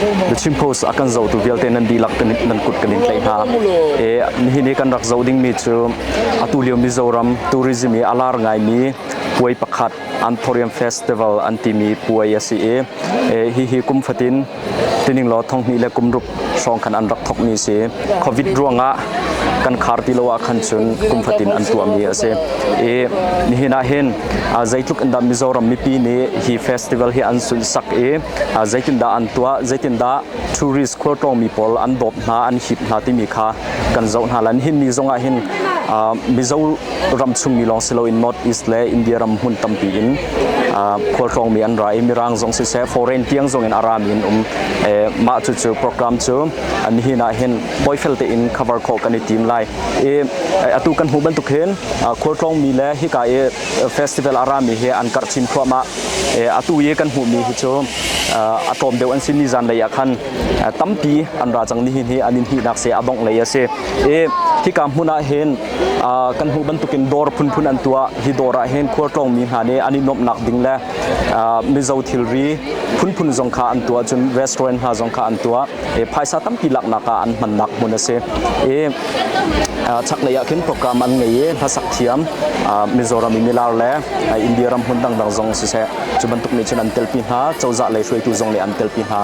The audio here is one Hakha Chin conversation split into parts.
The Chin Post a kan zohtu vialte nan dihlak nan kut kan in tlaih hna. E, nihin i kan rak zoh dingmi cu atu lio Mizoram tourism i a lar ngaimi puai pakhat Anthurium Festival an timi puai a si i e, hihi kum fatin tining law thonghnih le kum ruk hrawng khan an rak thokmi si. Covid ruangah kan khar ti lo ah khan cun kum fatin an tuahmi a si. I nihin ah hin zeitluk in dah Mizoram mipi nih hi festival hi an sunhsak i zeitindah an tuah, zeitindah tourist khualtlawngmi pawl an dawp hna, an hip hna timi kha kan zoh hna lai. Nihin ni zongah hin Mizo ram chungmi lawng si loin North East le India ram hmun tampi in khualtlawngmi an ra i Mirang zong siseh foreign tiang zong in a rami an um. Mah cucu program cu nihin ah hin hawifel tein cover khawh kan i tim lai. I atu kan hmuh bantuk hin khualtlawngmi le hika i festival a rami hi an karh chin thluahmah. Atu i kan hmuhmi hi cu a tlawm deuh an si ni zan lei ah khan tampi an ra cang nihin hi an in hnihnak si a dongh lei a si. I hika hmun ah hin kan hmuh bantukin dawr phunphun an tuah. Hi dawr ah hin khualtlawngmi hna nih an i nuamhnak ding le Mizo thilri phunphun zong kha an tuah cun restaurant hna zong kha an tuah. Phaisa tampi laknak ah an hmannak hmun a si. I chaklei ah khin program an ngei i hlasak thiam Mizoram i milar le India ram hmun dangdang zong siseh cu bantuk nih cun an telpi hna cozah lei hruaitu zong nih an telpi hna.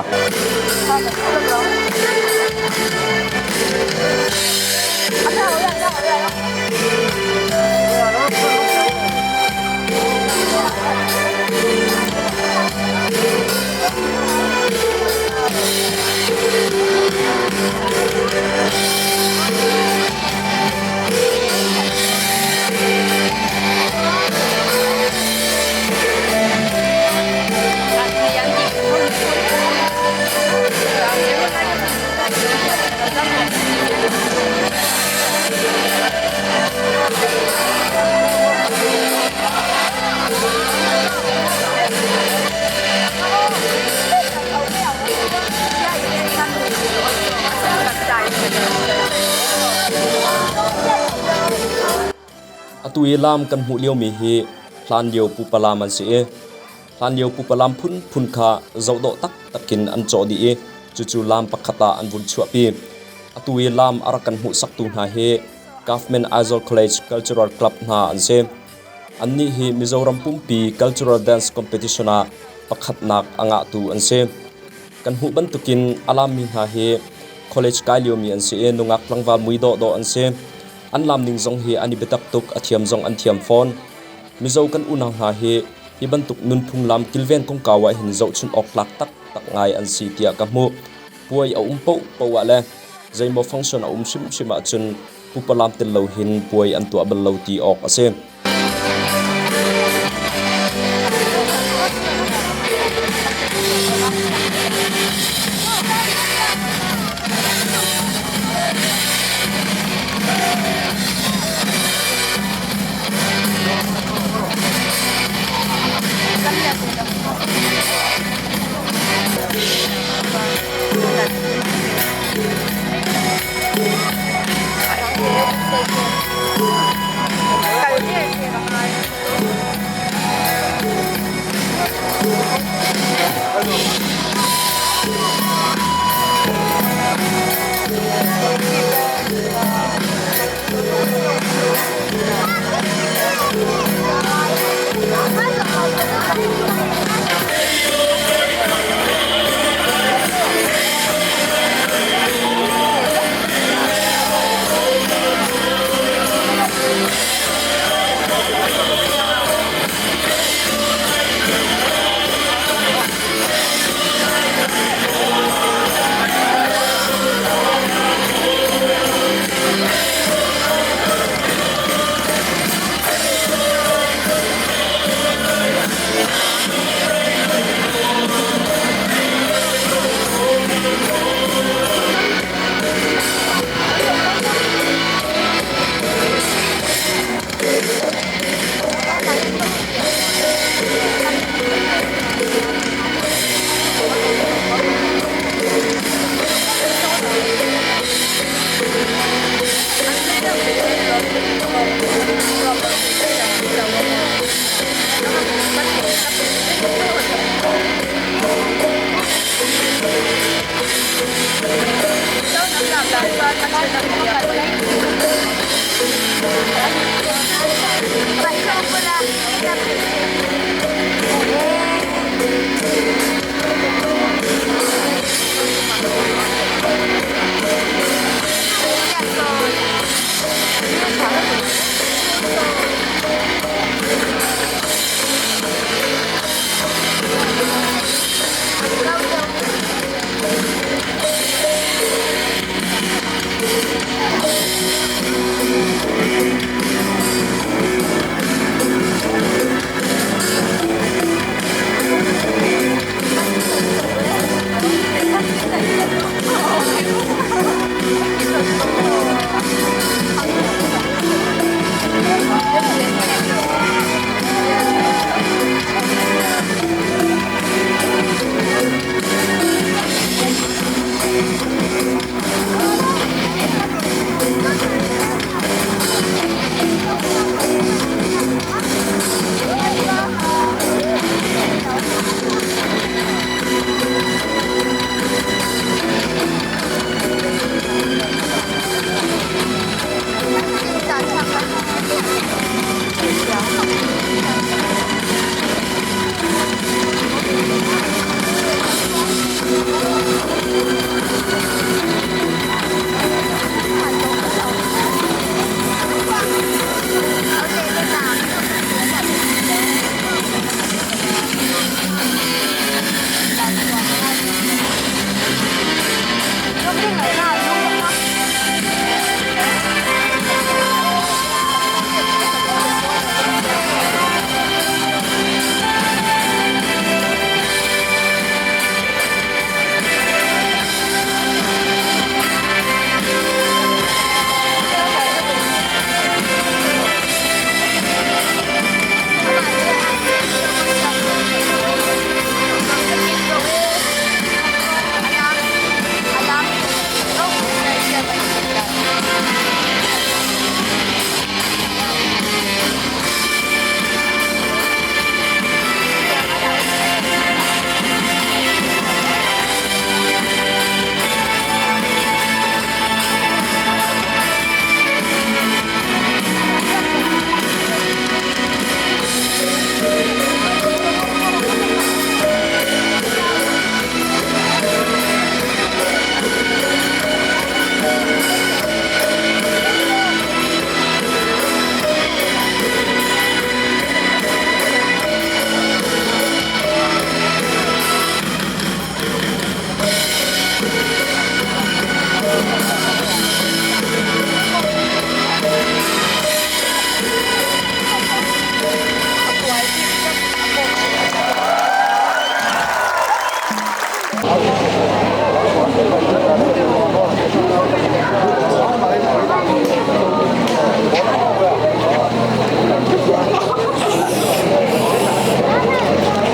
Atu i lam kan hmuh liomi hi hlanlio pupa lam an si i hlanlio pupa lam phunphun kha zohdawh taktak in an cawh dih i cucu lam pakhat ah an vun chuahpi. Atu i lam a rak kan hmuhsaktu hna hi Government Aizawl College Cultural Club hna an si. Annih hi Mizoram pumpi Cultural Dance Competition ah pakhatnak a ngahtu an si. Kan hmuh bantukin a lammi hna hi college kai liomi an si i nungak tlangval mui dawhdawh an si. An lam ning zong hi an i biatak tuk, a thiam zong an thiam fawn. Mizo kan unau hna hi hi bantuk nunphung lam kilven kongkau ah hin zohchunh awk tlak taktak ngai an si tiah ka hmuh. Puai a um paohpaoh ah le zeimaw function a um hrimhrim ahcun pupa lam tel lo hin puai an tuah bal lo ti awk a si.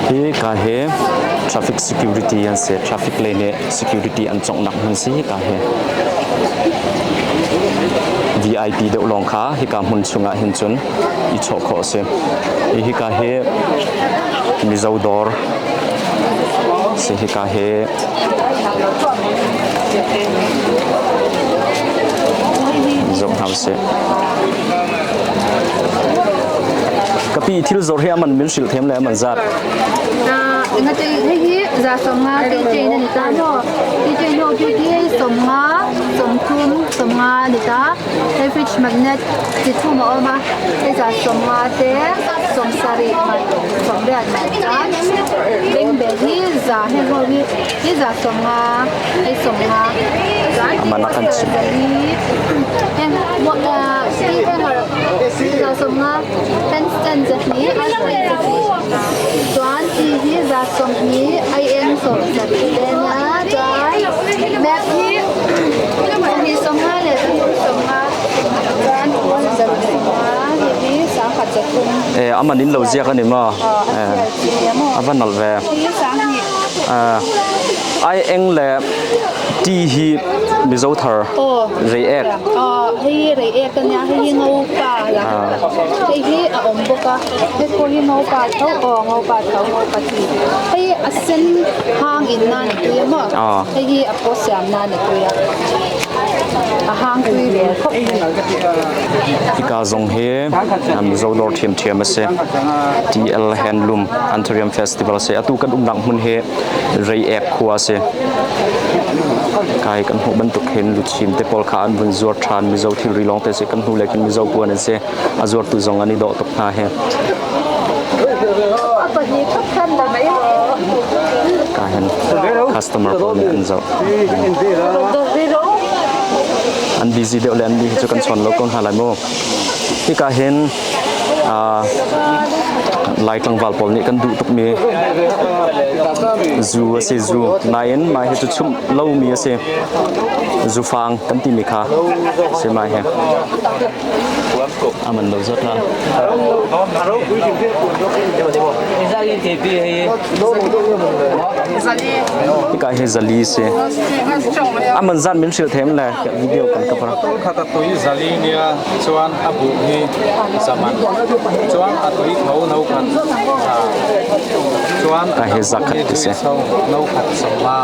Hi ka hi traffic security an si. Traffic lei nih security an conghnak hmun si hika hi. VIP deuh lawng kha hika hmun chungah hin cun i chawh khawh a si. Hi hika hi Mizo dawr si hika hi zoh hna usih. Kapi thil zawr hi aman min hrilh them le aman zat. Ngati hihi za somnga ti chain ani ta no ti chain ho ti ti somnga somthum somnga ni ta hei fridge magnet ti thum a awm a hei za somnga te sawmsarih man sawmriat man chuan bengbel hi za heng ho hi hi za sawmnga hei sawmnga chuan Aman a kan chim. hi heng hi hanger za sawmnga fan stand zahnih ice cream zahnih chuan ti hi za sawmhnih aieng sawmsarih te ania chuan map hi sawmhnih sawmnga leh pathum sawmnga chuan pawn zaruk sawmnga hei hi sangkhat zathum. Eh aman in lo ziak ani maw? Eh a va nalh ve. Ai eng le ti hi Mizo thar reiek. Hei reiek ania hei hi ngopa la hei hi a awm bawk a hei pawh hi ngopa tho aw ngopa tho ngopa chi hei a sen hang in nan a tui a maw hei hi a paw siam nan a tui a. A hang tui ve khop. Hika zong hi Mizo dawr ṭhiamṭhiam a si. TL Handloom Anthurium Festival a si. Atu kan umnak hmun hi Reiek khua a si. Kai kan hmuh bantuk hin luchin te pawl kha an vun zuar ṭhan. Mizo thilri lawng te si kan hnu le khin Mizo puan an si. A zuartu zong an i dawh tuk hna hi. Ka hin customer pawl nih an zoh. An busy deuh le an ni hi cu kan chawn lo ko hna lai mu. Hika hin Lai tlangval pawl nih kan duh tukmi zu a si zu. Nain mah hi cu chumh lomi a si. Zufang kan timi kha si mah hi. Aman lo zot la. Hika hi zali si. Aman zat min hrilh them le video kan ka para. Khat a tui zali nia chuan a bu hi zaman chuan a tui tho no khat chuan Ka hi zakhat ti si. No khat sawma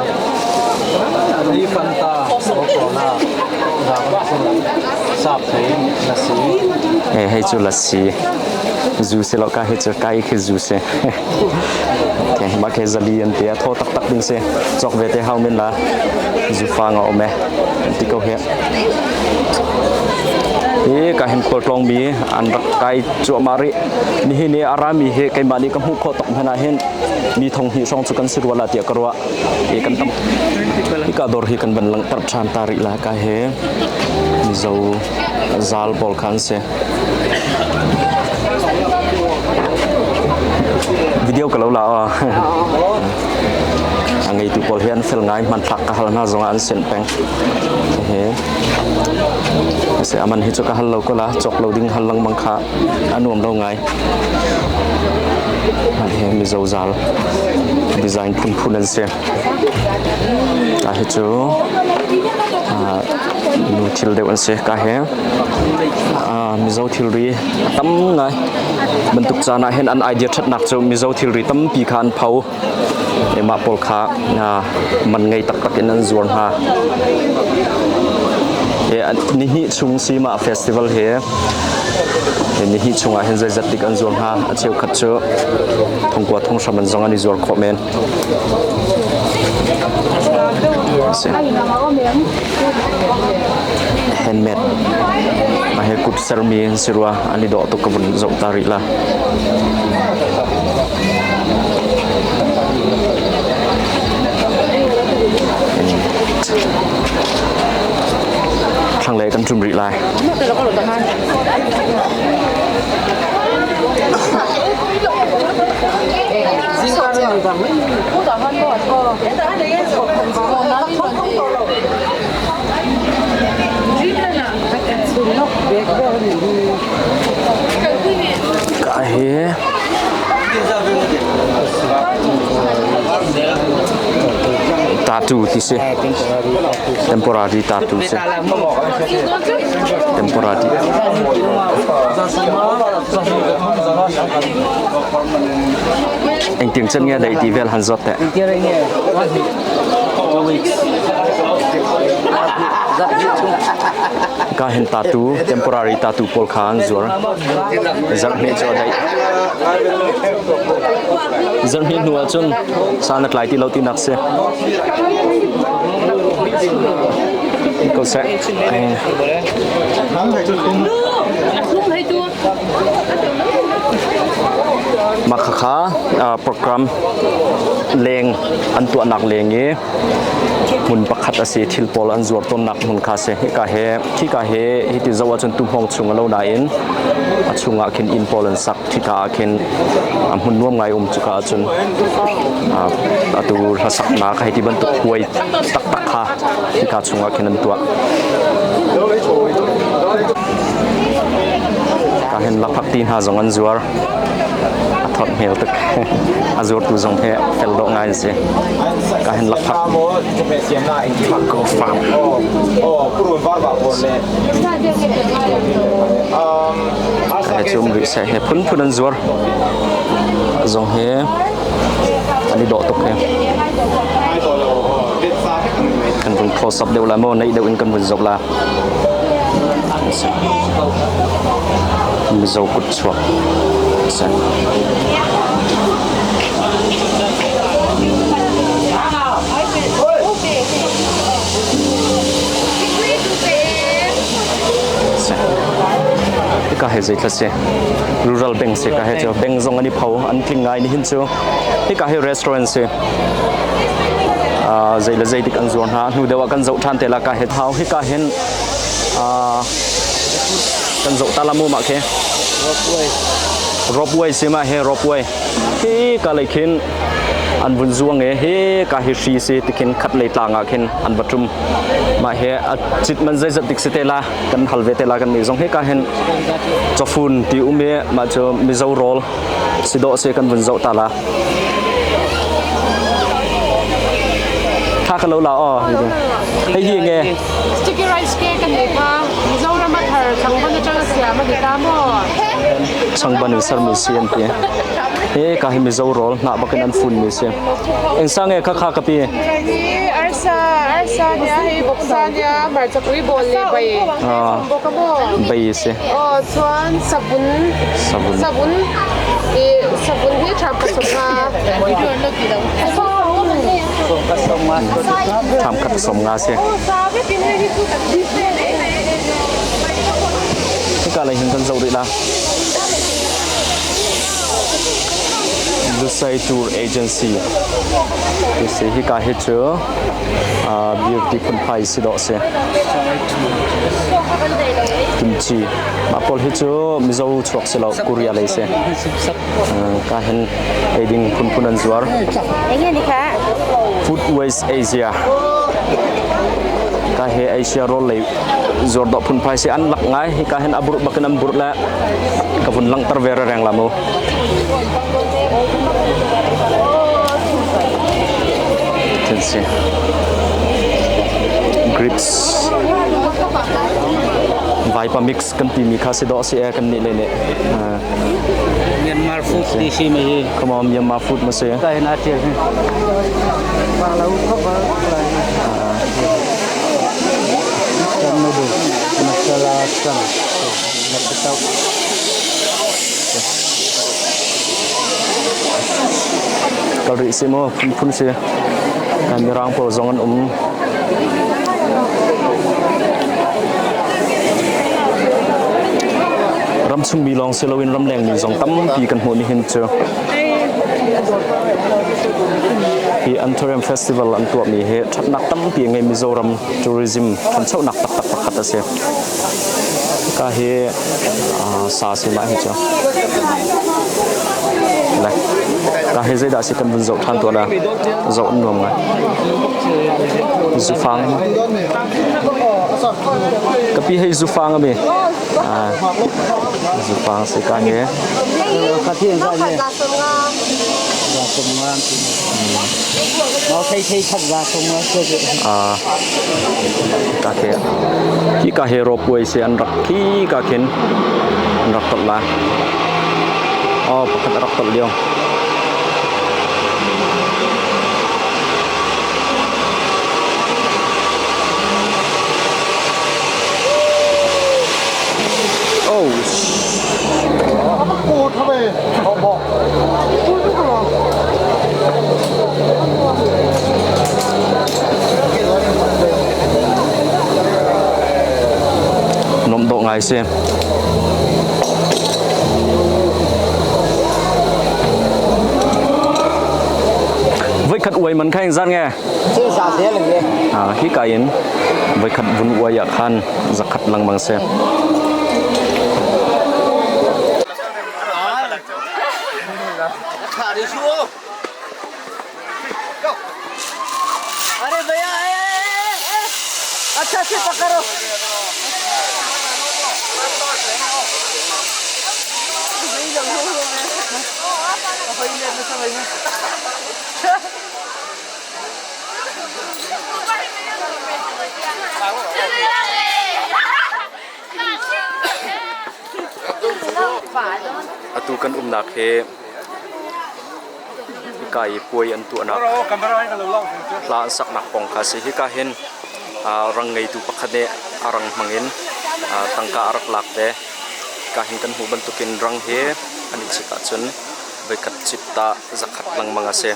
ni fanta coca-cola Hei hei cu lassi. Zu si lo ka hi cu kai khi zu si. Okay, mah khi zali an ti a thaw taktak ding si. Cawk ve te hau men la. Zu fa nga om e. An ti ko he. Hi ka hin khualtlawng mi an rak kai cuahmah rih. Nihin i a rami hi keimah nih ka hmuh khawh tok hmanh ah hin mi thong hnih hrawng cu kan si rua la tiah ka ruah. Hi kan tam hika dawr hi kan van langhter ṭhan ta rih la ka he Mizo zal pawl kha an si. Video ka lo la aw. A ngeitu pawl hi an fel ngai hmanthlak ka hal hna zongah an senh peng. He se aman hi chu ka hal lo ko la chok lo ding hal lengmang kha a nuam lo ngai. He Mizo zal design phunphun an si. Ka hi cu nu thil deuh an si. Ka he Mizo thilri a tam ngai. Bantuk caan ah hin an idea ṭhatnak cu Mizo thilri tampi kha an pho. Mah pawl kha man ngei taktak in an zuar hna. Nihnih chung si mah festival hi nihnih chungah hin zeizat dik an zuar hna. A cheukhat cu thongkua thonghram an zong an i zuar khawh men. Handmade a he kut sermi an si rua an i dawh tuk ka vun zoh ta rih la. Thlanglei kan ṭum rih lai. Ka hi Tattoo ti si. Temporary tattoo si. Temporary. Engtiang chan nge dai ti vel han zawt teh. Ka hin tattoo, temporary tattoo pawl kha an zuar. Zarhhnih cu a daih. Zarhhnih hnu ahcun san a tlai ti lo tinak si. Ko seh. Mah khakha program leng an tuahnak leng i hmun pakhat a si thil pawl an zuar tawnnak hmun kha si hika he khika he hiti zoh ahcun tuhmawng chung a lo nain a chungah khin inn pawl an sak khika ah khin a hmun nuam ngai um cuka ahcun atu hlasaknak hei ti bantuk huai taktak kha hika chungah khin an tuah ka hin lakphak ti hna zong an zuar a thawt hmel tuk a zuartu zong he fel dawh ngai an si ka hin lakphak farm he cum rih seh he phunphun an zuar zong he an i dawh tuk he kan vun close up deuh la maw naih deuh in kan vun zoh la. Mizo kut chuak si. Hika he zeithla si rural bank si ka he cu bank zong an i pho an tling ngai nihin cu hika hi restaurant si zei le zei dik an zuar hna hnu deuh ah kan zoh ṭhan te la ka he hau hika hin kan zoh ta la mu mah khi ropeway si ma he ropeway hi ka lei khin an vun zuang e hi ka hi hri si tikhin khat lei tlang ah khin an va ṭum mah he a cit man zeizat dik si te la kan hal ve te la kan nih zong hi ka hin chawfun ti um i mah cu Mizo rawl si dawh si kan vun zoh ta la tha ka lo la aw hei hi nge Sticky rice cake kan nei kha Mizoram a thar changban atang a siam a ni ta maw? Changban in sermi si an ti. He ka hi Mizo rawl hnah bakin an fun mi si. Eng sa nge kha kha ka pi? Hi arsa arsa nia hei vawksa nia hmarchapui bawl le bai bawk a maw? Bai si. Aw chuan savun Savun. Savun i savun hi tha pasawm nga. Tham khat som nga si. Hika lei hin kan zoh rih la. Lusai Tour Agency ti si hika hi cu beauty phunphai si dawh si. Kimchi mah pawl hi cu Mizo chuak si lo Korea lei si. Ka hin eiding phunphun an zuar. Food Waste Asia ka he Asia rawl lei zuar dawh phunphai si an lak ngai hika hin a burh bakin an burh le ka vun langhter ve reng la mu. Can see. Grips. Vaipa mix kan timi kha si dawh si e kan nih le ne. Myanmar food ti si me hi. Come on Myanmar food ma si. Ka hin a tial hi. Pa lo kho ba Kan noodle masala chang Kal rih si mu phunphun si. Kan mirang pawl zong an um. Ramchung mi lawng si loin ramleng mi zong tampi kan hmuh nihin cu. Hi Anthurium Festival an tuahmi hi ṭhatnak tampi a ngei Mizoram tourism ṭhanchonak taktak pakhat a si. Ka hi sa si mah hi cu. Le ka hi zeidah si kan vun zoh ṭhan tuah la. Zoh an nuam ngai. Zufang. Ka pi hei zufang ami. Zufang si ka hi. Ka khi hi ka he ropeway si an rak khi ka khin an rak tolh la. Oh pakhat a rak tolh lio. Oh. Nuamh dawh ngai si. Voikhat uai man kha ing zat nge? Hi ka in voikhat vun uai ah khan zakhat lengmang si. Atu kan umnak hi hika i puai an tuahnak hla an saknak pawng kha a si. Hika hin Rang ngeitu pakhat nih a rang hmang in tangka a rak lak ve. Ka hin kan hmuh bantukin rang hi an i cit ahcun voikhat cit tah zakhat lengmang a si.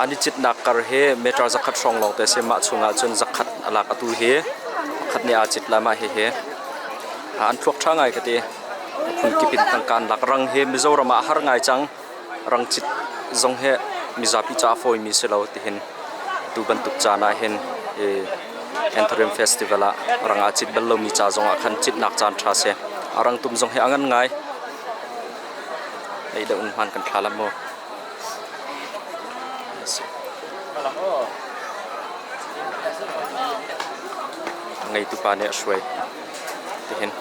An i citnak kar hi meter zakhat hrawng lawngte a si. Mah chungah cun zakhat a lak. Atu hi pakhat nih aa cit lai mah hihi. An thluak ṭha ngai ka ti. Phunkip in tangka an lak. Rang hi Mizoram ah a har ngai cang. Rang cit zong hi mizapi caah a fawimi si lo tihin atu bantuk caan ah hin Anthurium Festival ah rang aa cit bal lomi ca zong ah khan citnak caan ṭha si. A rang tum zong hi a ngan ngai. Ei deuh in hmaan kan thla la mu. Ngeitu pa nih a hruai tihin.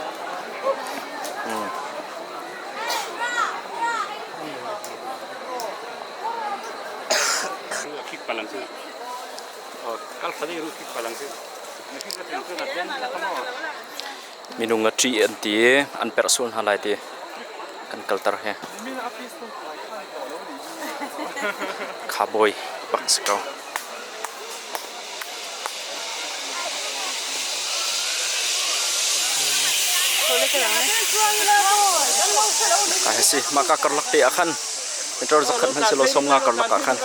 Minung a ṭih an ti i an perh sual hna lai ti kan kalter hi. Khabawi bak si ko. Ka hi si mah ka karlak te ah khan meter zakhat hmanh si lo 50 karlak ah khan.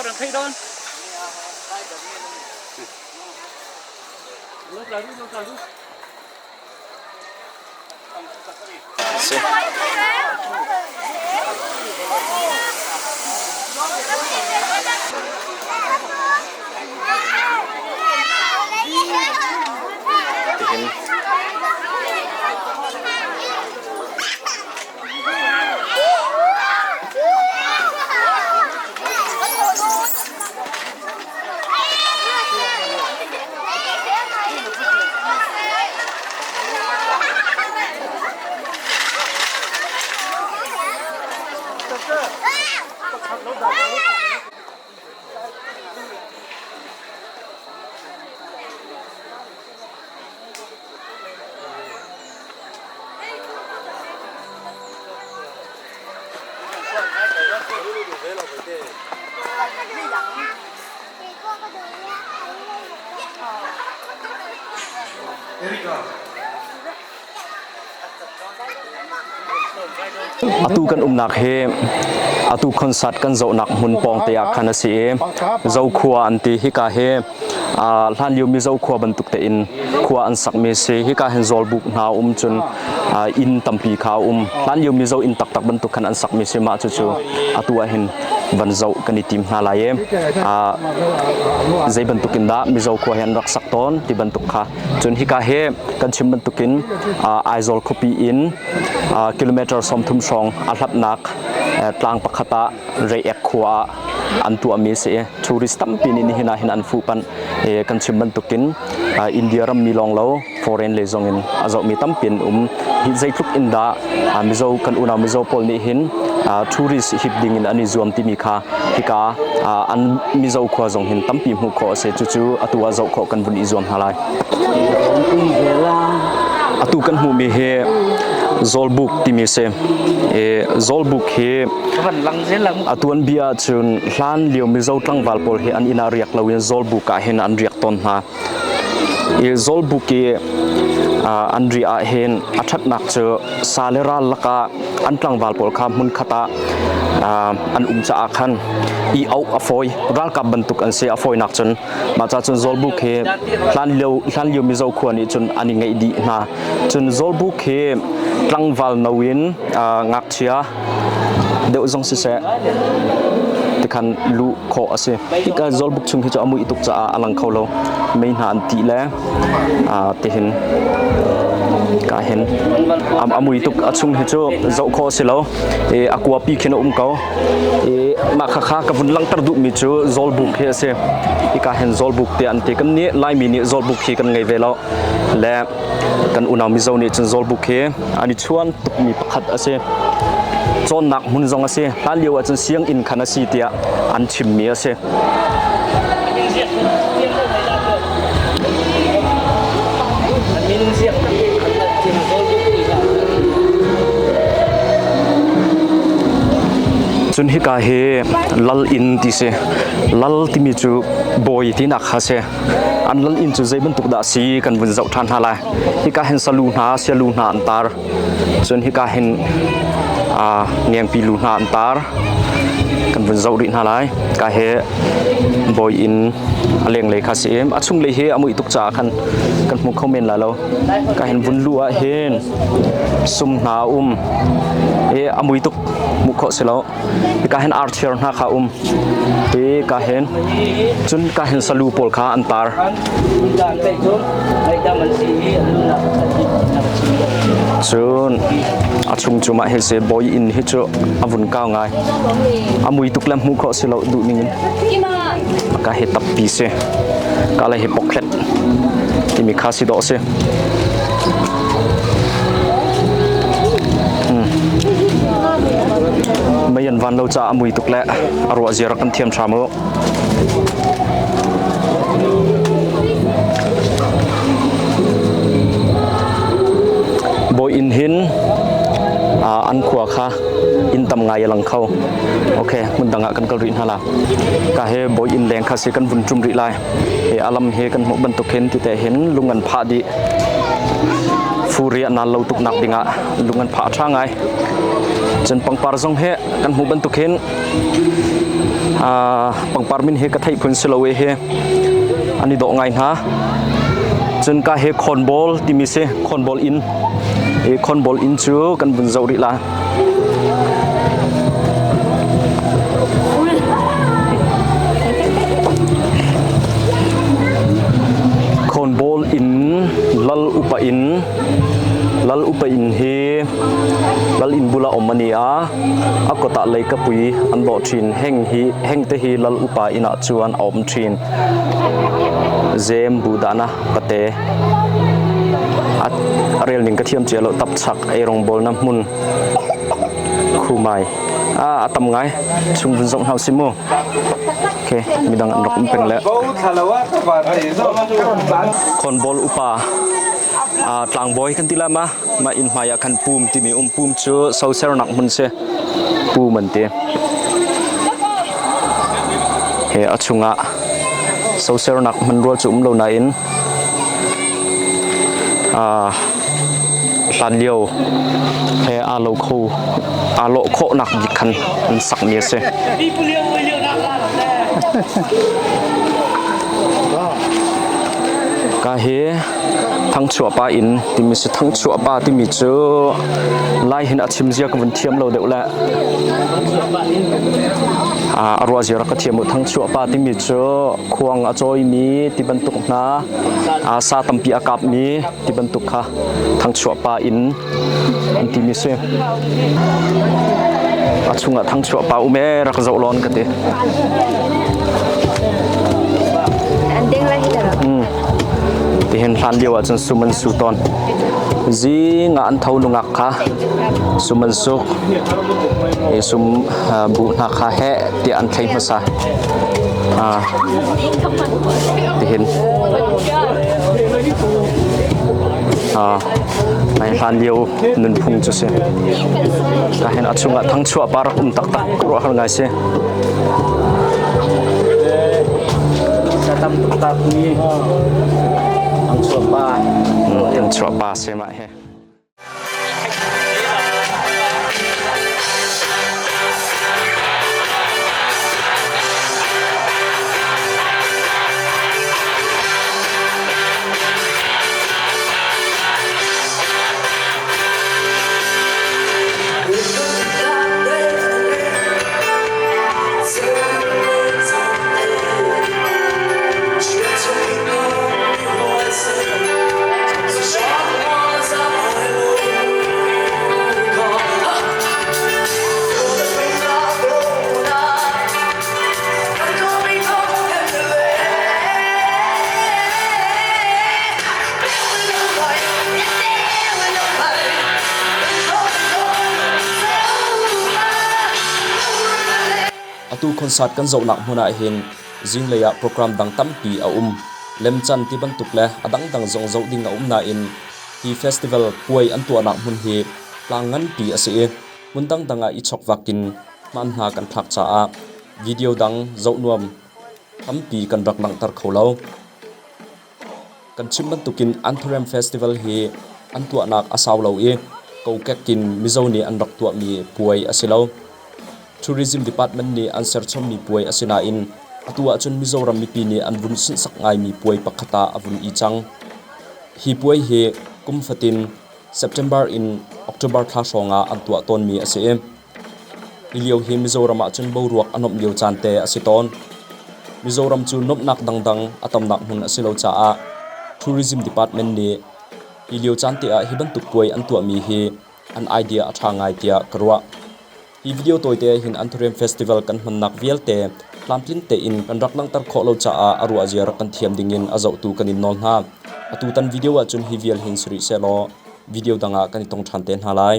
Si. Tihin Atu kan umnak hi atu concert kan zohnak hmun pawng te ah khan a si i Zokhua an ti. Hika hi hlanlio Mizo khua bantuk tein khua an sakmi a si. Hika hin zawlbuk hna um cun inn tampi kha a um. Hlanlio Mizo inn taktak bantuk khan an sakmi si. Mah cucu atu ah hin van zoh kan i tim hna lai i zei bantuk in dah Mizo khua hi an rak sak tawn ti bantuk kha. Cun hika hi kan chim bantukin Aizawl khuapi in kilometer 30 hrawng a hlatnak tlang pakhat ah Reiek khua ah an tuahmi a si i tourist tampi nih nihin ah hin an fuhpanh. Kan chim bantukin India rammi lawng lo foreign lei zong in a zohmi tampi an um. Hi zeitluk in dah Mizo kan unau Mizo pawl nih hin tourist hip ding in an i zuam timi kha hika an Mizo khua zong hin tampi hmuh khawh a si. Cucu atu ah zoh khawh kan vun i zuam hna lai. Atu kan hmuhmi hi Zawlbuk timi si. Zawlbuk hi a tuanbia ahcun hlan lio Mizo tlangval pawl hi an inn ah riak loin Zawlbuk ah hin an riak tawn hna. I Zawlbuk i an riah ah hin a ṭhatnak cu sa le ral lakah an tlangval pawl kha hmunkhat ah an um caah khan i auh a fawi. Ralkap bantuk an si a fawinak cun. Mah ca cun Zawlbuk hi hlanlio Mizo khua nih cun an i ngeih dih hna. Cun Zawlbuk hi tlangval no in ngakchia deuh zong siseh tikhan luh khawh a si. Hika Zawlbuk chung hi cu a muih tuk caah a lang kho lo. Mei hna an tih le tihin ka hin a mui tuk a chung hi cu zoh khawh a si lo. A kuapi khin a um ko. I mah khakha ka vun langhter duhmi cu Zawlbuk hi a si. Hika hin Zawlbuk tiah an ti. Kan nih Laimi nih Zawlbuk hi kan ngei ve lo. Le kan unau Mizo nih cun Zawlbuk hi an i chuan tukmi pakhat a si. Cawnnak hmun zong a si. Hlan lio ahcun sianginn khan a si tiah an chimmi a si. Cun hika hi lal inn ti si. Lal timi cu bawi tinak kha si. An lal inn cu zei bantuk dah si kan vun zoh ṭhan hna lai. Hika hin salu hna, sialu hna an tar. Cun hika hin ngengpi lu hna an tar. Kan vun zoh rih hna lai. Ka hi bawi inn a lenglei kha si i a chunglei hi a muih tuk caah khan kan hmu kho men lai lo. Ka hin vun luh ah hin sum hna a um i a mui tuk hmuh khawh si lo. Hika hin archair hna kha um. Hi ka hin cun ka hin salu pawl kha an tar. Cun a chung cu mah hi si bawi inn hi cu a vun kau ngai. A mui tuk le hmuh khawh si lo duh ning in. Ka hi tappi si. Ka le hi pokhlet timi kha si dawh si. Mei an van lo caah a mui tuk le a ruah zia rak kan thiam hram u. Bawi inn hin an khua kha inn tam ngai a lang kho. Okay, hmun dang ah kan kal rih hna la. Ka he bawi inn leng kha si kan vun ṭum rih lai. He alam he kan hmuh bantuk hin tite hin lung an phah dih. Furi a nal lo tuk nak dingah lung an phah ṭha ngai. Cun pangpar zong he kan hmuh bantuk hin pangpar min he ka theih phun si lo e he an i dawh ngai hna. Cun ka he khawnbawl timi si khawnbawl inn. I khawnbawl inn cu kan vun zoh rih la. Khawnbawl inn lal upa inn lal upa inn hi lal inn bula um ani a a kawtah leikapui an dawh ṭhin heng hi heng te hi lal upa inn ah chuan a um ṭhin zem bu dahna pate a rel ning ka thiam cia lo tapchak eirawngbawlna hmun khumai a tam ngai chung vun zoh hna usih mu okay midang an rak um peng le khawnbawl upa tlangbawi kan ti la ma ma inn hmai ah khan pum timi um pum cu sosernak hmun si pum an ti he a chungah sosernak hmanrua cu um lo nain hlanlio he aa lo kho aa lawh khawhnak bik khan an sakmi a si. Ka hi Thangchuah pa inn timi si Thangchuah pa timi cu lai hin a chim zia ka vun thiam lo deuh le a ruah zia rak ka thiam u Thangchuah pa timi cu khuang a cawimi ti bantuk hna sa tampi a kapmi ti bantuk kha thangchuah pa inn an timi si. A chungah thangchuah pa um ee rak zoh lawn ka ti. Tihin hlan lio ahcun sum an su tawn. Zing ah an tho nungak kha sum an suk. I sum bu hna kha heh tiah an thlei hmasa. Tihin nai hlan lio nunphung cu si. Ka hin a chungah thangchuah pa rak um taktak ruah har ngai si. Thangchuah pa si mah hi. Atu concert kan zohnak hmun ah hin zinglei ah program dang tampi a um. Lemcan ti bantuk le a dangdang zong zoh ding a um nain hi festival puai an tuahnak hmun hi tlang nganpi a si i hmun dangdang ah i chokvak in Hmaan hna kan thlak caah video dang zoh nuam tampi kan rak langhter kho lo. Kan chim bantukin Anthurium Festival hi an tuahnak a sau lo i kokek in Mizo nih an rak tuahmi puai a si lo. Tourism Department nih an serchommi puai a si nain atu ahcun Mizoram mipi nih an vun sunhsak ngaimi puai pakhat ah a vun i cang. Hi puai hi kum fatin September in October thla hrawng ah an tuah tawnmi a si i Hi lio hi Mizoram ahcun boruak a nuamh lio caan te a si tawn. Mizoram cu nuamhnak dangdang a tamnak hmun a si lo caah Tourism Department nih hi lio caan te ah hi bantuk puai an tuahmi hi an idea a ṭha ngai tiah ka ruah. Hi video tawite ah hin Anthurium Festival kan hmannak vialte tlamtling tein kan rak langhter khawh lo caah a ruahzia rak kan thiam dingin a zohtu kan in nawl hna. Atutan video ahcun hi vial hin si rih sehlaw video dang ah kan i tong ṭhan te hna lai.